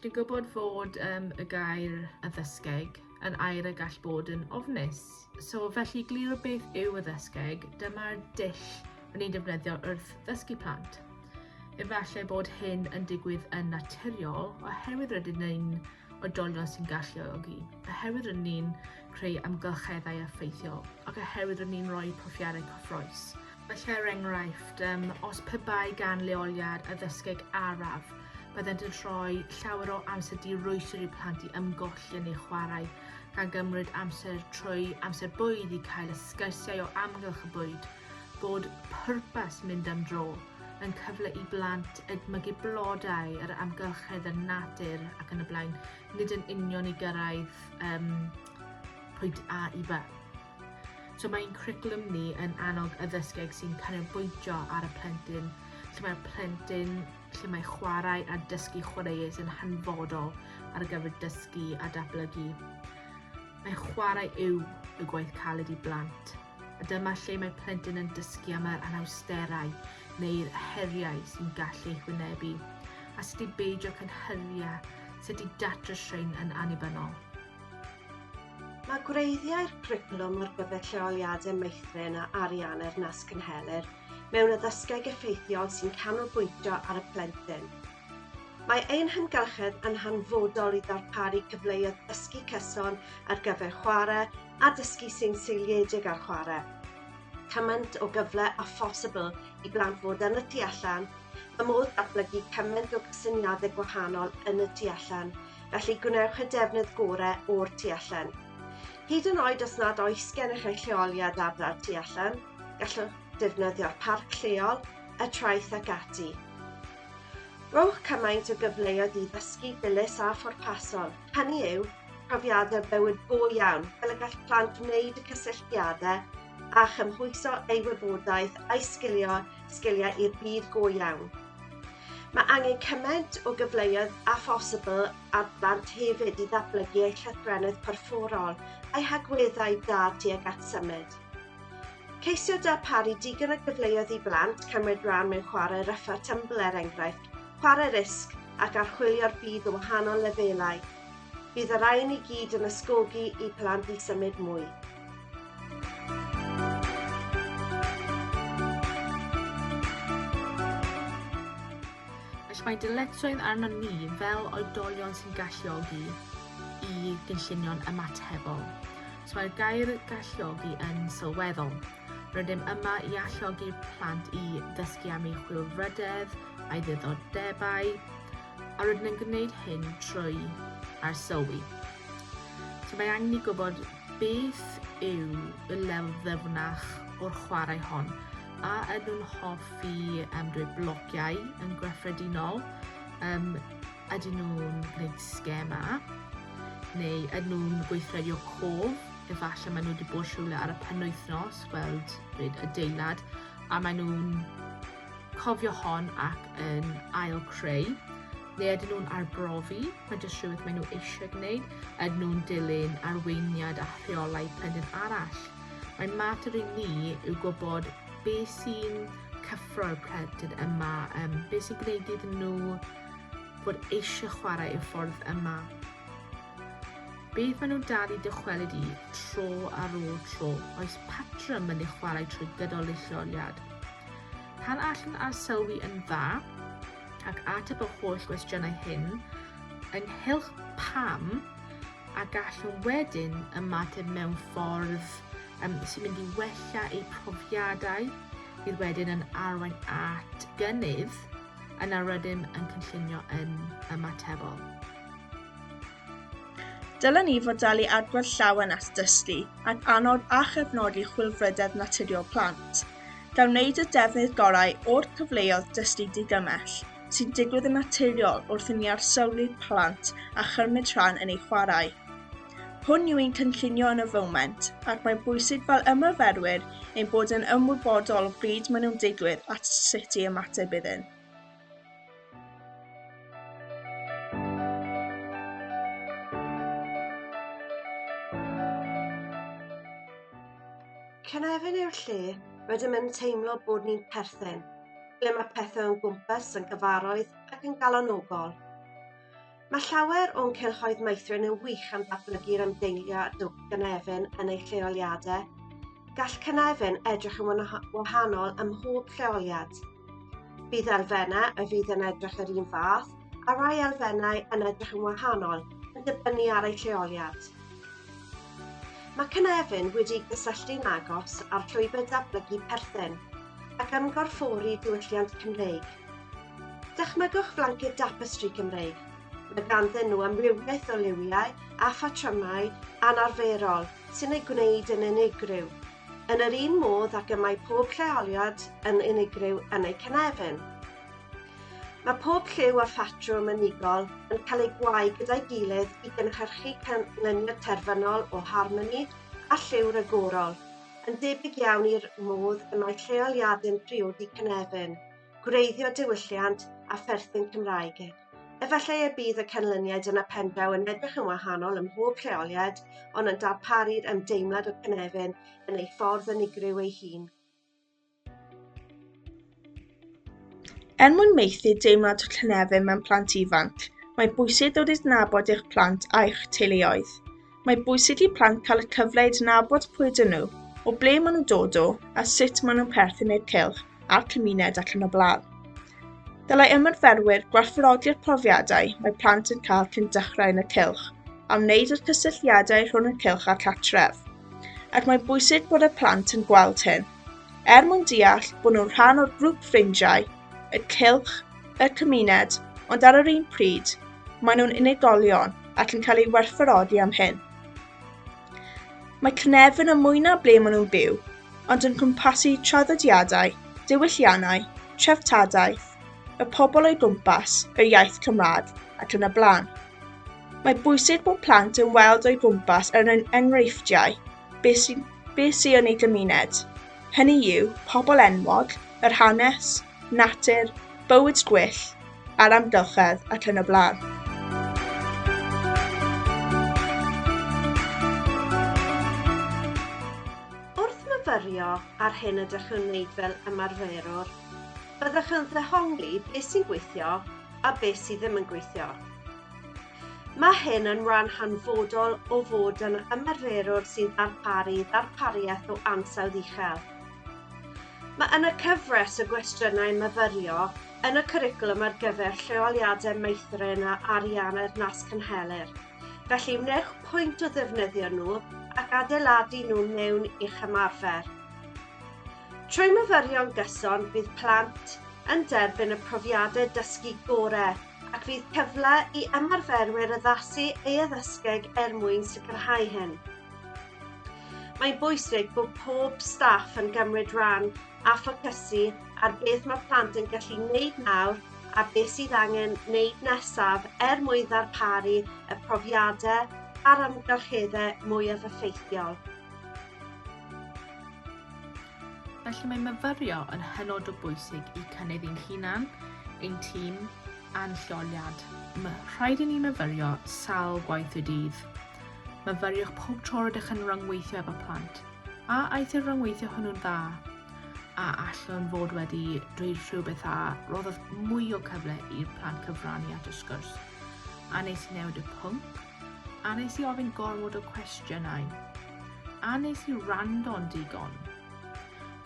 Dwi'n gwybod fod um, y gair addysgeg yn air y gall bod yn ofnus. So felly glir o beth yw addysgeg, dyma'r dull rydyn ni'n defnyddio wrth ddysgu plant. Efallai bod hyn yn digwydd yn naturiol oherwydd rydyn ni'n oedolion sy'n galluogi, oherwydd rydyn ni'n creu amgylcheddau effeithiol ac oherwydd rydyn ni'n rhoi profiadau cyffrous. Felly er enghraifft, um, os pe bai gan leoliad addysgeg araf, byddent yn rhoi llawer o amser di-rwystr i plant i ymgolli yn eu chwarae, gan gymryd amser trwy amser bwyd i cael y sgyrsiau o amgylch y bwyd, bod pwrpas mynd am dro yn cyfle i blant edmygu blodau, yr amgylchedd, y natur ac yn y blaen, nid yn union i gyrraedd um, pwynt A i B. So mae ein cwricwlwm ni yn annog addysgeg sy'n canolbwyntio ar y plentyn, lle mae'r plentyn, lle mae chwarae a dysgu chwaraeus yn hanfodol ar gyfer dysgu a datblygu. Mae chwarae yw y gwaith caled i blant. A dyma lle mae plentyn yn dysgu am yr anawsterau neu'r heriau sy'n gallu eu hwynebu, a sut i beidio cynhyrfu, sut i datrys rhain yn annibynnol. Mae gwreiddiau'r cwricwlwm ar gyfer lleoliadau meithrin a ariannir nas cynhelir mewn addysgeg effeithiol sy'n canolbwyntio ar y plentyn. Mae ein hamgylchedd yn hanfodol i ddarparu cyfleoedd dysgu cyson ar gyfer chwarae a dysgu sy'n seiliedig ar chwarae. Cymaint o gyfle â phosibl i blant fod yn y tu allan, mae modd datblygu cymaint o gysyniadau gwahanol yn y tu allan, felly gwnewch y defnydd gorau o'r tu allan. Hyd yn oed os nad oes gennych eich lleoliad ardal tu allan, gallwch defnyddio'r parc lleol, y traeth ac ati. Rhowch cymaint o gyfleoedd i ddysgu dilys a phwrpasol, hynny yw, profiadau bywyd go iawn, fel y gall plant wneud y cysylltiadau a chymhwyso eu wybodaeth a'u sgiliau, sgiliau i'r byd go iawn. Mae angen cymaint o gyfleoedd â phosibl ar blant hefyd i ddatblygu eu llythrennedd corfforol a'u hagweddau da tuag at symud. Ceisio darparu digon o gyfleoedd i blant cymryd rhan mewn chwarae rough a tumble er enghraifft, chwarae risg ac archwilio'r byd o wahanol lefelau. Bydd y rhain i gyd yn ysgogi i plant i symud mwy. Felly mae dyletswydd arnon ni fel oedolion sy'n galluogi i gynllunio'n ymatebol. So mae'r gair galluogi yn sylweddol. Rydym yma i alluogi'r plant i ddysgu am eu chwilfrydedd a'i ddiddordebau, a rydym yn gwneud hyn trwy arsylwi. So mae angen i gwybod beth yw y lefel ddyfnach o'r chwarae hon. A ydyn nhw'n hoffi um, dweud blociau yn gyffredinol? Um, Ydyn nhw'n gwneud sgema? Neu ydyn nhw'n gweithredu o cof? Efallai maen nhw wedi bod rhywle ar y penwythnos, gweld dweud adeilad, a maen nhw'n cofio hon ac yn ail creu. Neu ydyn nhw'n arbrofi, mae jyst rhywbeth maen nhw eisiau gwneud, ydyn nhw'n dilyn arweiniad a rheolau plentyn arall. Mae mater i ni yw gwybod beth sy'n cyffro'r plentyn yma, um, beth sy'n gwneud iddyn nhw fod eisiau chwarae i'r ffordd yma. Beth maen nhw'n dal i dychwelyd i tro ar ôl tro? Oes patrwm yn eu chwarae trwy gydol eu lleoliad? Pan allwn arsylwi yn dda ac ateb y holl gwestiynau hyn ynghylch pam a gallwn wedyn ymateb mewn ffordd um, sy'n mynd i wella eu profiadau, fydd wedyn yn arwain at gynnydd yna rydym yn cynllunio yn ymatebol. Dylen ni fodelu agwedd llawen at dysgu ac annog a chefnogi chwilfrydedd naturiol plant, gan wneud y defnydd gorau o'r cyfleoedd dysgu digymell sy'n digwydd yn naturiol wrth i ni arsylwi plant a chymryd rhan yn eu chwarae. Hwn yw ein cynllunio yn y foment, ac mae'n bwysig fel ymarferwyr ein bod yn ymwybodol o bryd maen nhw'n digwydd a sut i ymateb iddynt. Cynefin yw'r lle rydym yn teimlo bod ni'n perthyn, ble mae pethau o'n gwmpas yn gyfarwydd ac yn galonogol. Mae llawer o'n cylchoedd meithrin yn wych am ddatblygu'r ymdeimlad o gynefin yn eu lleoliadau. Gall cynefin edrych yn wahanol ym mhob lleoliad. Bydd elfennau a fydd yn edrych yr un fath a rhai elfennau yn edrych yn wahanol yn dibynnu ar eu lleoliad. Mae Cynefin wedi gysylltu'n agos â'r llwybr datblygu perthyn ac ymgorffori diwylliant Cymreig. Dychmygwch flanced dapestri Cymreig. Mae ganddyn nhw amrywiaeth o liwiau a phatrymau anarferol sy'n eu gwneud yn unigryw, yn yr un modd ac y mae pob lleoliad yn unigryw yn eu cynefin. Mae pob lliw a phatrwm unigol yn cael eu gwau gyda'i gilydd i gynhyrchu canlyniad terfynol o harmoni a lliw rhagorol, yn debyg iawn i'r modd y mae lleoliadau'n priodi cynefin, gwreiddio diwylliant a pherthyn Cymraeg. Efallai y bydd y canlyniad yn y pendraw yn edrych yn wahanol ym mhob lleoliad, ond yn darparu'r ymdeimlad o cynefin yn ei ffordd unigryw ei hun. Er mwyn maethu deimlad cynefin mewn plant ifanc, mae'n bwysig dod i adnabod eich plant a'ch teuluoedd. Mae'n bwysig i plant cael y cyfle i adnabod pwy ydyn nhw, o ble maen nhw'n dod o, a sut maen nhw'n perthyn i'r cylch a'r cymuned ac yn y blaen. Dylai ymarferwyr gwerthfawrogi'r profiadau mae plant yn cael cyn dechrau yn y cylch, a wneud y cysylltiadau rhwng y cylch a'r cartref. Ac mae'n bwysig bod y plant yn gweld hyn, er mwyn deall bod nhw'n rhan o'r grŵp ffrindiau, y cylch, y cymuned, ond ar yr un pryd, maen nhw'n unigolion ac yn cael eu werthfawrogi am hyn. Mae cynefin yn mwy na ble maen nhw'n byw, ond yn cwmpasu traddodiadau, diwylliannau, treftadaeth, y pobl o'i gwmpas, yr iaith Cymraeg ac yn y blaen. Mae bwysig bod plant yn weld o'i gwmpas yn enghreifftiau beth sy'n beth sy yn ei gymuned. Hynny yw, pobl enwog, yr hanes, natur, bywyd gwyllt, a'r amgylchedd ac yn y blaen. Wrth myfyrio ar hyn ydych yn wneud fel ymarferwr, byddwch yn ddehongli beth sy'n gweithio a beth sydd ddim yn gweithio. Mae hyn yn rhan hanfodol o fod yn ymarferwr sy'n darparu ddarpariaeth o ansawdd uchel. Mae yna cyfres o gwestiynau myfyrio yn y cwricwlwm ar gyfer lleoliadau meithrin a ariannir nas cynhelir, felly wnewch pwynt o ddefnyddio nhw ac adeiladu nhw mewn i'ch ymarfer. Trwy myfyrio'n gyson, bydd plant yn derbyn y profiadau dysgu gorau ac fydd cyfle i ymarferwyr addasu eu addysgeg er mwyn sicrhau hyn. Mae'n bwysig bod pob staff yn gymryd rhan a ffocysu ar beth mae plant yn gallu wneud nawr a beth sydd angen wneud nesaf er mwyn ddarparu y profiadau a'r amgylcheddau mwyaf effeithiol. Felly mae myfyrio yn hynod o bwysig i cynnydd ein hunan, ein tîm a'n lleoliad. Mae rhaid i ni myfyrio sawl gwaith y dydd. Myfyriwch pob tro rydych yn rhyngweithio efo plant. A aeth y rhyngweithio hwnnw'n dda? A allwn fod wedi dweud rhywbeth a roddodd mwy o cyfle i'r plant cyfrannu at y sgwrs? A nes i newid y pwnc? A nes i ofyn gormod o cwestiynau? A nes i wrando'n digon?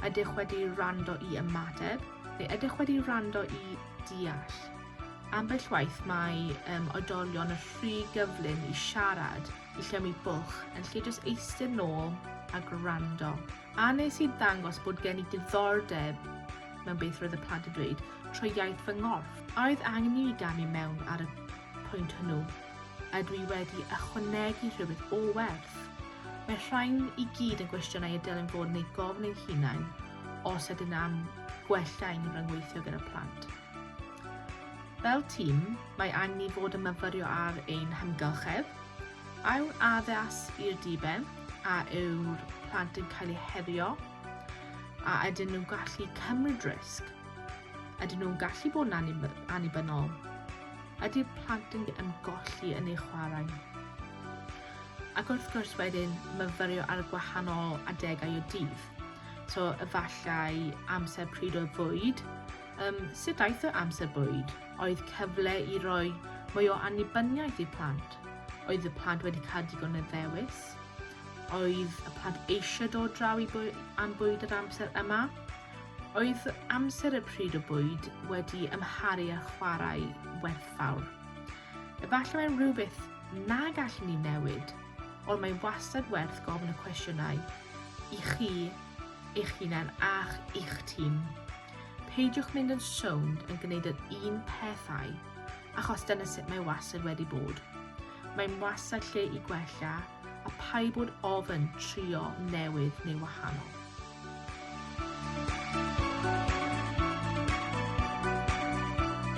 Ydych wedi wrando i ymateb neu ydych wedi wrando i deall? Ambell waith mae um, oedolion yn rhy gyflym i siarad i llenwi bwlch yn lle jyst eistedd nôl a gwrando. A nes i ddangos bod gen i diddordeb mewn beth roedd y plant yn dweud trwy iaith fy ngorff. A oedd angen i mi gamu mewn ar y pwynt hwnnw? Ydw i wedi ychwanegu rhywbeth o werth? Mae rhain i gyd yn gwestiynau y dylem fod yn eu gofyn ein hunain os ydyn am gwella ein rhyngweithio gyda plant. Fel tîm, mae angen i fod yn myfyrio ar ein hamgylchedd. A yw'n addas i'r diben? A yw'r plant yn cael eu herio? A ydyn nhw'n gallu cymryd risg? Ydyn nhw'n gallu bod yn annibynnol? Ydy'r plant yn ymgolli yn eu chwarae? Ac wrth gwrs wedyn myfyrio ar y gwahanol adegau o dydd. So efallai amser pryd o fwyd. Um, sut aeth y amser bwyd? Oedd cyfle i roi Mwy o annibyniaeth i'r plant? Oedd y plant wedi cael digon o ddewis? Oedd y plant eisiau dod draw i bwy am bwyd yr amser yma? Oedd amser y pryd o bwyd wedi ymharu â chwarae werthfawr? Efallai mae'n rhywbeth na gallwn ni newid, ond mae wastad werth gofyn y cwestiynau i chi, eich hunan a'ch eich tîm. Peidiwch mynd yn sownd yn gwneud yr un pethau, achos dyna sut mae wastad wedi bod. Mae'n wastad lle i gwella a paid bod ofn trio newydd neu wahanol.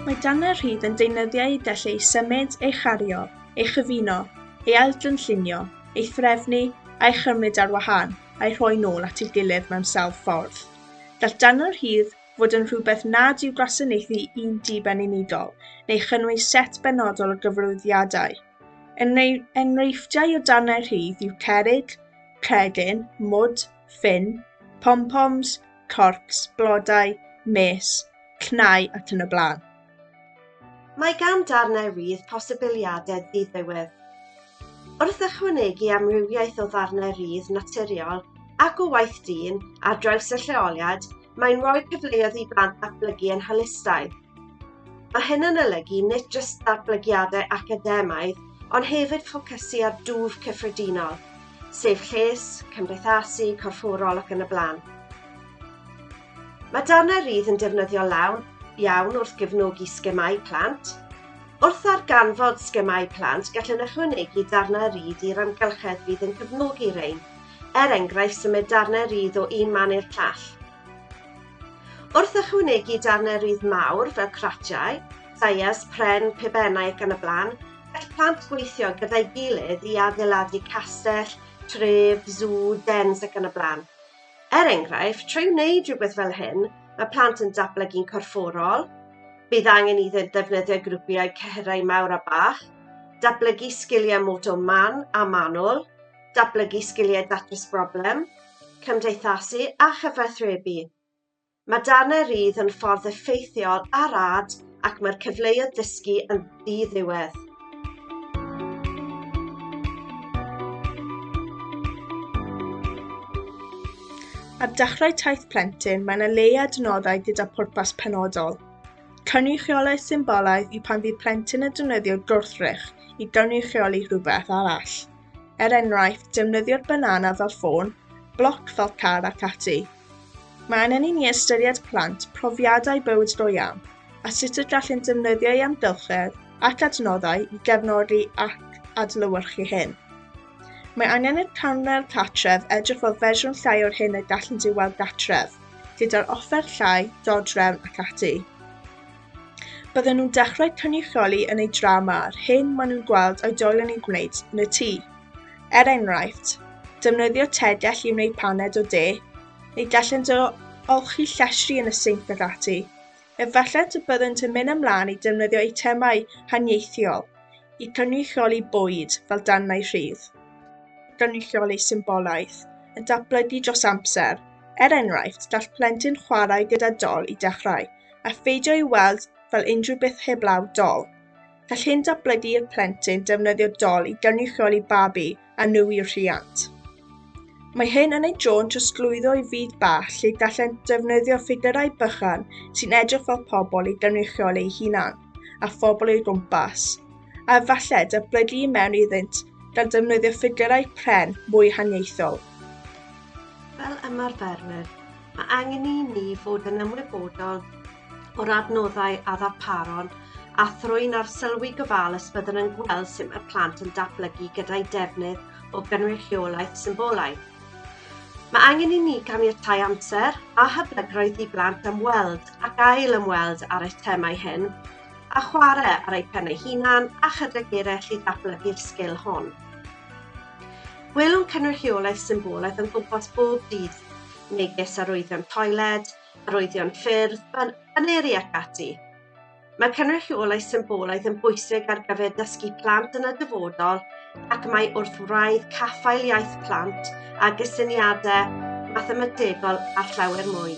Mae darnau rhydd yn deunyddiau y gellir eu symud, eu chario, eu chyfuno, eu ailgynllunio, eu threfnu, a'u chymryd ar wahân, a'u rhoi nôl at ei gilydd mewn sawl ffordd. Gall darnau rhydd fod yn rhywbeth nad yw gwasanaethu un diben unigol, neu chynnwys set benodol o gyfarwyddiadau. Enghreifftiau o darnau rhydd yw cerrig, cregyn, mwd, ffyn, pom-poms, corcs, blodau, mes, cnau ac yn y blaen. Mae gan darnau rhydd posibiliadau ddiddiwedd. Wrth ychwanegu amrywiaeth o ddarnau rhydd naturiol ac o waith dyn ar draws y lleoliad, mae'n rhoi cyfleoedd i blant ddatblygu yn holistaidd. Mae hyn yn olygu nid jyst datblygiadau academaidd, ond hefyd ffocysu ar dwf cyffredinol, sef lles, cymdeithasu, corfforol ac yn y blaen. Mae darnau rhydd yn defnyddio lawn iawn wrth gefnogi sgemâu plant. Wrth ddarganfod sgemâu plant, gallwn ychwanegu darnau rhydd i'r amgylchedd fydd yn cefnogi rhain, er enghraifft symud darnau rhydd o un man i'r llall. Wrth ychwanegu darnau rhydd mawr fel cratiau, seias, pren, pibennau ac yn y blaen, gall plant gweithio gyda'i gilydd i adeiladu castell, tref, sŵ, dens ac yn y blaen. Er enghraifft, trwy wneud rhywbeth fel hyn, mae plant yn datblygu'n corfforol, bydd angen iddynt ddefnyddio grwpiau cyhyrau mawr a bach, datblygu sgiliau motor man a manwl, datblygu sgiliau datrys broblem, cymdeithasu a chyfathrebu. Mae darnau rhydd yn ffordd effeithiol a rad ac mae'r cyfleoedd dysgu yn ddiddiwedd. Ar dechrau taith plentyn, mae yna le i adnoddau gyda pwrpas penodol. Cynrychiolaeth symbolaidd yw pan fydd plentyn yn defnyddio gwrthrych i gynrychioli rhywbeth arall. Er enghraifft, defnyddio'r banana fel ffôn, bloc fel car ac ati. Mae angen i ni ystyried plant profiadau bywyd go iawn a sut y gallent defnyddio eu amgylchedd ac adnoddau i gefnogi ac adlewyrchu hyn. Mae angen i'r cornel cartref edrych fel fersiwn llai o'r hyn y gallent ei weld gartref, gyda'r offer llai, dodrefn ac ati. Bydden nhw'n dechrau cynrychioli yn eu drama yr hyn maen nhw'n gweld oedolion yn gwneud yn y tŷ. Er enghraifft, defnyddio tegell i wneud paned o de, neu gallent olchi llestri yn y sinc ac ati. Efallai y byddent yn mynd ymlaen i defnyddio eitemau haniaethiol i cynrychioli bwyd fel darnau rhydd. Gynrychioli symbolaeth yn datblygu dros amser. Er enghraifft, gall plentyn chwarae gyda dol i dechrau, a pheidio ei weld fel unrhyw beth heblaw dol. Gall hyn datblygu i'r plentyn defnyddio dol i gynrychioli babi a nhw yw'r rhiant. Mae hyn yn ei dro yn trosglwyddo i fyd bach lle gallent defnyddio ffigyrau bychan sy'n edrych fel pobl i gynrychioli eu hunan a phobl o'i gwmpas, a efallai datblygu i mewn iddynt gan defnyddio ffigyrau pren mwy haniaethol. Fel ymarferwyr, Mae angen i ni fod yn ymwybodol o'r adnoddau a ddarparon a thrwy'n arsylwi gofalus byddwn yn gweld sut mae plant yn datblygu gyda'i defnydd o gynrychiolaeth symbolaidd. Mae angen i ni ganiatáu amser a hyblygrwydd i blant ymweld ac ail ymweld â'r eitemau hyn a chwarae ar eu pen eu hunan a chydag eraill i ddatblygu'r sgil hon. Gwelwn cynrychiolaeth symbolaidd yn gwmpas bob dydd megis arwyddion toiled, arwyddion ffyrdd, baneri ac ati. Mae cynrychiolaeth symbolaidd yn bwysig ar gyfer dysgu plant yn y dyfodol ac mae wrth wraidd caffael iaith plant a gysyniadau mathemategol a llawer mwy.